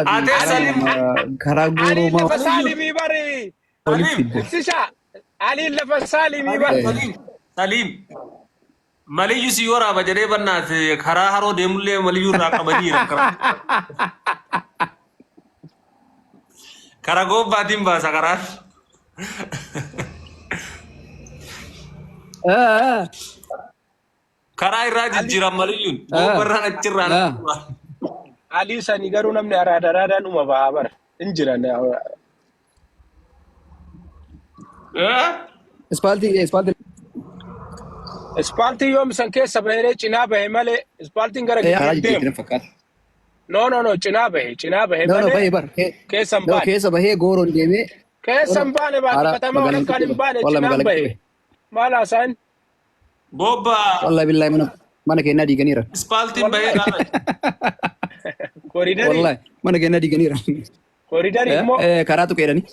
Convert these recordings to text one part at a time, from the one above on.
Fi Atee Salim. Karaa Aliin gooroo lafa maa saalimii bari. walitti Salim. fidde. Ibsisha. Aliin lafa saalimii bari. Salim. Salim. Maliyyu si waraaba jedhee bannaate karaa haroo deemullee maliyyuu irraa qabaniira. Karaa goobbaatiin baasa karaa. Karaa irraa jijjiiran maliyyuun. Goobbarraan achirraan. Alii sanii garuu namni araada araadaan uma bahaa bara. Hin jiran. Ispaaltii ispaaltii. Ispaaltiin yoom san keessa bahee cinaa bahe malee ispaaltiin gara Karaa gidduu jijjiirti deemu. na fakkaata. No, no, no, cinaa bahe, cinaa bahe No, no, malee bahee bar. keessa hin No, baane. keessa bahee gooroon deemee. Keessa hin baane baate Hara katamaa magaalaan walakkaan hin gidduu baane Walla cinaan magaalaa bahe. gidduu. Maal haasa'an? Goobba Walla billaahi mana keenyaa diiganiira. ispaaltiin bahee Wallahi. dhaabate. Koriidarii Wallahi mana keenyaa diiganiira. koriidarii immoo Karaa tuqeedhani.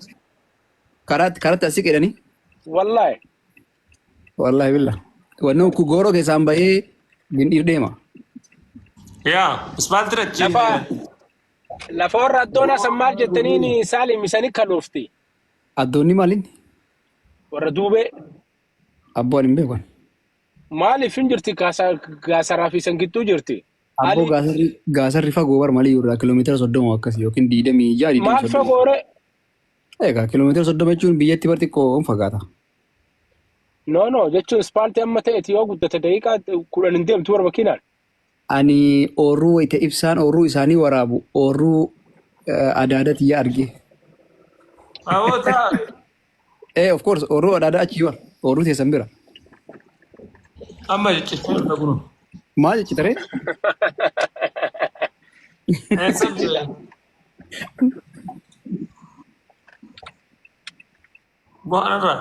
Karaatti asii qeedhani. Wallahi. Wallahi billah. Wanni kun gooroo keessaan bahee gindhiir deema. Yaa ispaaltiin achiin. Lafa warra addoonaa san maal jettaniin saalim isani kaluufti. Addoonni maaliin? Warra duubee. Abboo ani hin beeku. Maaliif hin jirti gaasaraa fi san gidduu jirti. Abboo Ali gaasarri fagoo bar malii irraa kiiloomeetira 30 akkasii yookiin 26 maal 30. fagoore? Egaa kiiloomeetira 30 jechuun biyyatti bar xiqqoo hin fagaata. No, no, jechuun ispaaltii amma ta'eeti yoo guddate daqiiqaa 10 hin deemtu warra makiinaan. Ani oorruu wayita ibsaan oorruu isaanii waraabu oorruu adaada tiyya arge. Aboota. Of course, oorruu adaada achi bar oorruu teessan bira. Amma jechuu dhufa kun. Maal jechi taree? Eessa jira? Bu'aanarraa.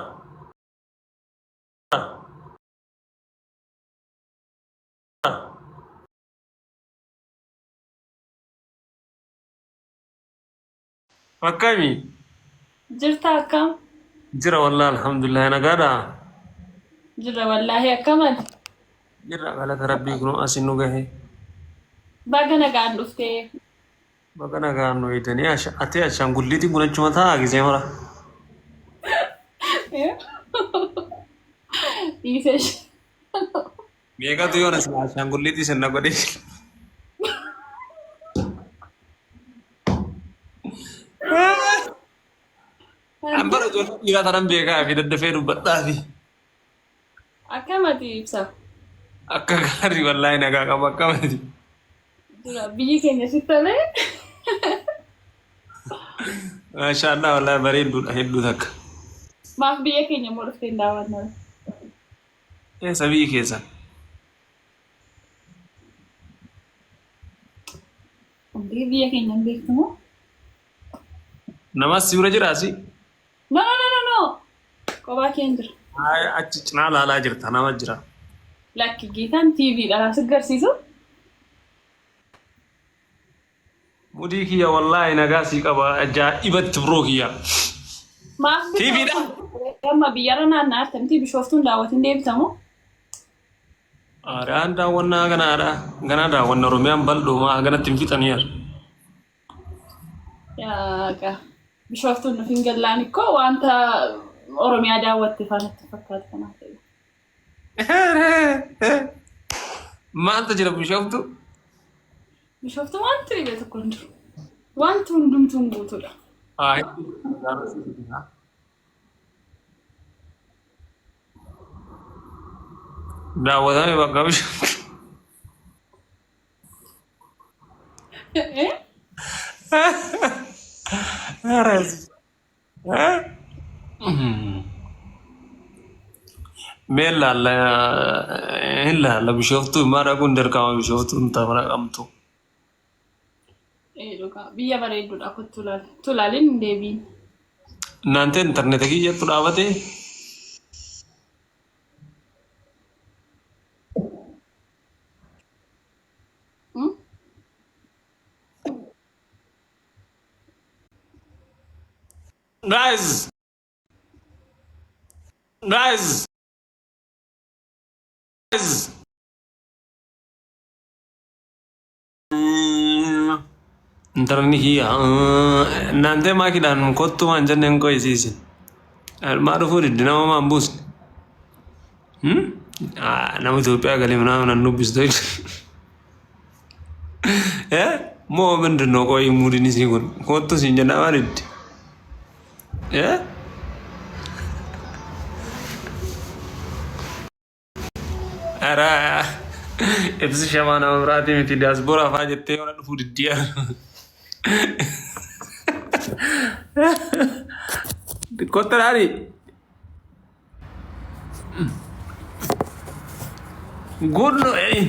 Akkami? Jirta, akkam? Jira wallahi, alhamdulillah, nagaadha. Jirra wallaahi, akkamati? Jirra, galata rabbii, kunoo asin nu gahe. Baga nagaan dhuftee. Baga nagaan nu eegdanii. Ati ashaangulliitiin kun achuma taa'aa gisee mara. Dhiisee. Meeqatu yoona sila ashaangulliitii sana godhee. An bara ijoollee dhiiraa tanan beekaa fi daddafee dubbadhaa fi Akkamati, ibsa? Akka gaarii wallaahi, nagaa qaba, akkamati? Jira, biyyi keenya sitti tolee? Maashaallah, wallaahi bareedduudha hedduu takka. Maaf biyya keenya immoo dhuftee hin daawwanne? Eessa biyyi keessan? Hundee biyya keenya hin beektu moo? Namas si bira jira asii? No, no, no, no, no. Kophaa keen jira. Haaya, achi cinaa laalaa jirta, nama jira. Lakki, geetaan TV dha si agarsiisu. Mudii kiyya, wallaahi nagaa sii qaba, ajaa'ibatti biroo kiyya. Maaf TV dha. Amma biyyarra naanna'aa jirta miti, Bishooftuun daawwatiin deebitamu. Aadaan daawwannaa ganaadha. Ganaa daawwanna, Oromiyaan bal'oomaa ganatti hin fixaniira. Yaaqa. Bishooftuun nuuf hin gallaan ikkoo wanta Oromiyaa daawwatte faanatti fakkaata kanaaf ta'e. Maaltu jira Bishooftu? Bishooftu wanti dhibee tokko hin jiru. Wanti hundumtuun guutuudha. Daawwatame bakka Bishooftu. Mee laalla, hin laalla, Bishooftuu himaa dhaquun dirqama, Bishooftuun tapha qabtu. Ee, dhugaa biyya bareedduudha, kottu laali. Tulaaliin hin deebiin. Naantee intarneeta kiyyattu dhaabatee. Guys! Guys! Guys! Intalli kiyya naantee maakiidhaan kottu waan jenneen koo isiisin. Maa dhufuu diddi nama maan buusne. Nama Itoophiyaa galee ምናምን አንዱብስቶ moo ምንድን ነው? ቆይ ሙድን ሲኩን ኮቱ ሲንጀና ማልድ ኧረ ibsi shamaa nama biraatii miti diyaaspoora faa jettee yoona dhufuu diddiya. Kottu dhaani. Good no eh.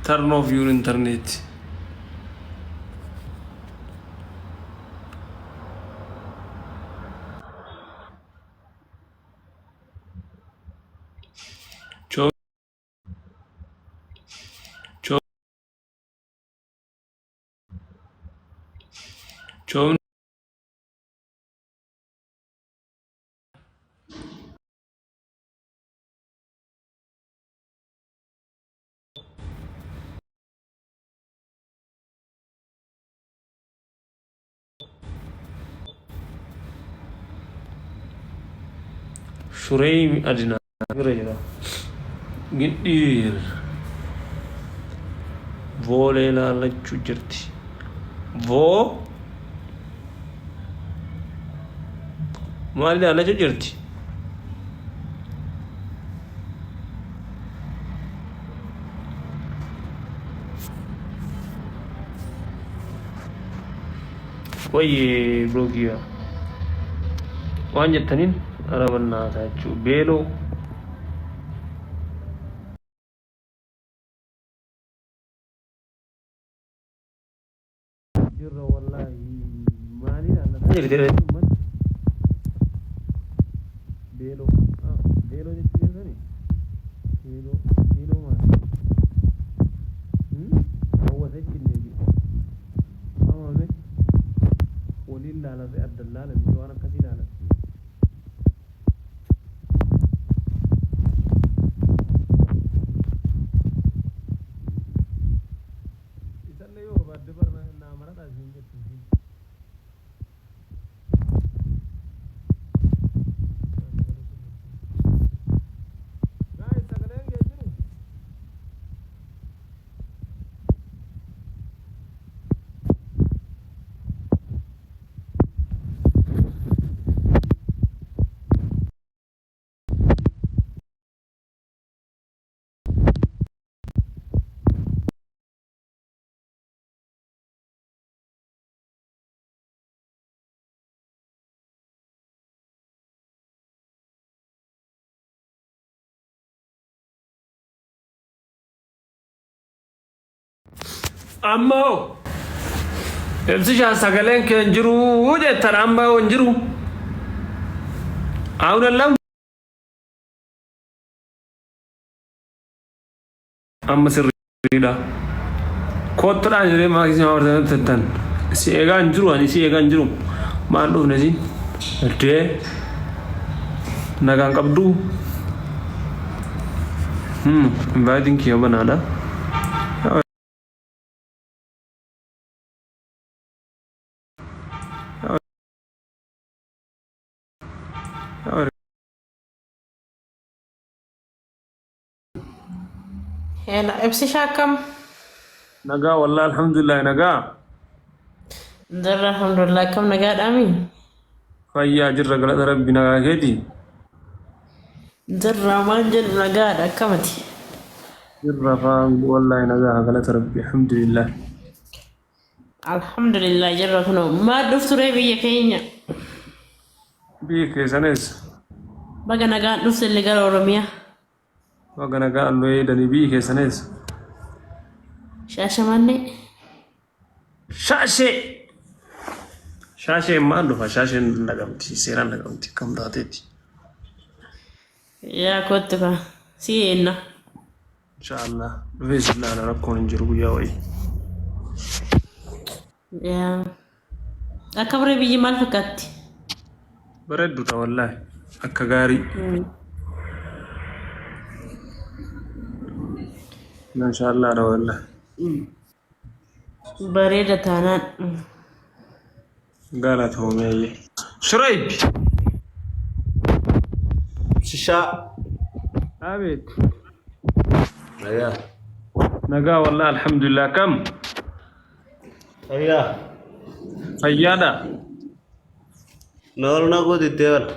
Turn off your internet. Cho cho cho Shuree adina bira jira. Gindhiir Voolee laallachuu jirti. Voo maal ilaallachuu jirti? Wayyee birookiyaa waan jettaniin arabannaa beeloo jirra wallaahi maaliin allataa jirti uummanni beeloo beeloo jechuu keessanii beeloo beeloo maali hawwata jennee jiru amame waliin laalate adda laalate waan akkasii laalate. Isallee yoo barbaadde barna naa maradhaa isiin jettu isiin. Guys, sagaleen kee jiru? Amma hoo ibsishaan sagaleen kee hin jiru jettan amma hoo hin jiru. Aawun allam amma sirriidha. Kottuudhaan jedhee maakisii maa bartan tettan. Si eegaa hin jiru ani si eegaa hin jiru. Maal dhufne si? Dee nagaan qabdu. Invaayitiin kiyya banaadha. Hello, ibsishaa akkam? Nagaa wallahi alhamdulillah nagaa. Jirra alhamdulillah akkam nagaadhaami? Fayyaa jirra galata rabbi nagaa keeti. Jirra maal jedhu nagaadha akkamati? Jirra faan wallahi nagaa galata rabbi alhamdulillah. Alhamdulillah jirra kunoo maal dhuftu ree biyya keenya? Biyya keessan eessa? Baga nagaan dhufte illee gara Oromiyaa. Baga nagaa alloo eedanii biyyi keessan eessa? Shaashamannee. Shaashee! Shaasheen maal dhufa? Shaasheen nagamti. Seeraan nagamti. Kam taateeti? Yaa kottu kaa si eenna. Inshaallah. Dhufee si ilaala rakkoon hin jiru guyyaa wayii. Yaa. Akka biree biyyi maal fakkaatti? Bareedduudha wallaahi. Akka gaarii. Maashaallaadha wallaahi. Bareeda taanaan. Galatoomee. Shurayb. Shishaa. Abeet. Nagaa. Nagaa wallaahi alhamdulillah kam? Fayyaa. Fayyaadha. Nool naguu diddee bara.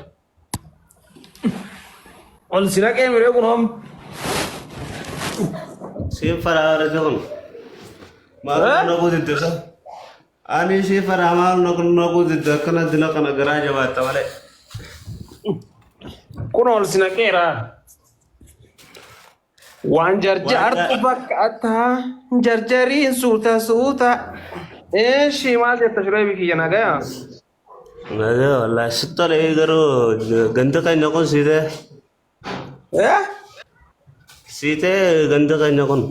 Ol si naqee miree kun hom. Siin faraa warra kun. Maal naguu diddee sa? Ani ishee faraa maal naguu diddee akkana dila kana garaa jabaatta malee. Kun ol si naqeera. Waan jarjartu fakkaata jarjariin suuta suuta. Eeshi maal jetta shuree biyya nagaya? Nagaa wallaahi si tole garuu ganda keenya kun siitee. Eh? Siitee ganda keenya kun.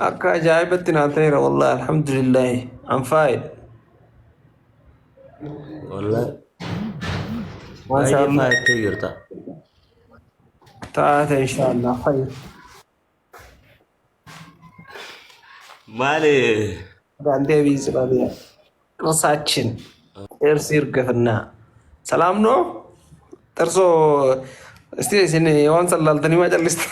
Akka ajaa'ibatti naa ta'eera wallaahi alhamdulillahi. I'm fine. Wallaahi. Baay'ee Maashaallah. faayattee jirta. Taate inshaallah khayr. Maali? Daandee biisi babiya. ጥርሳችን ጥርስ ይርገፍና ሰላም ነው። ጥርሶ እስቲ isin waan sallaaltanii maa callistan?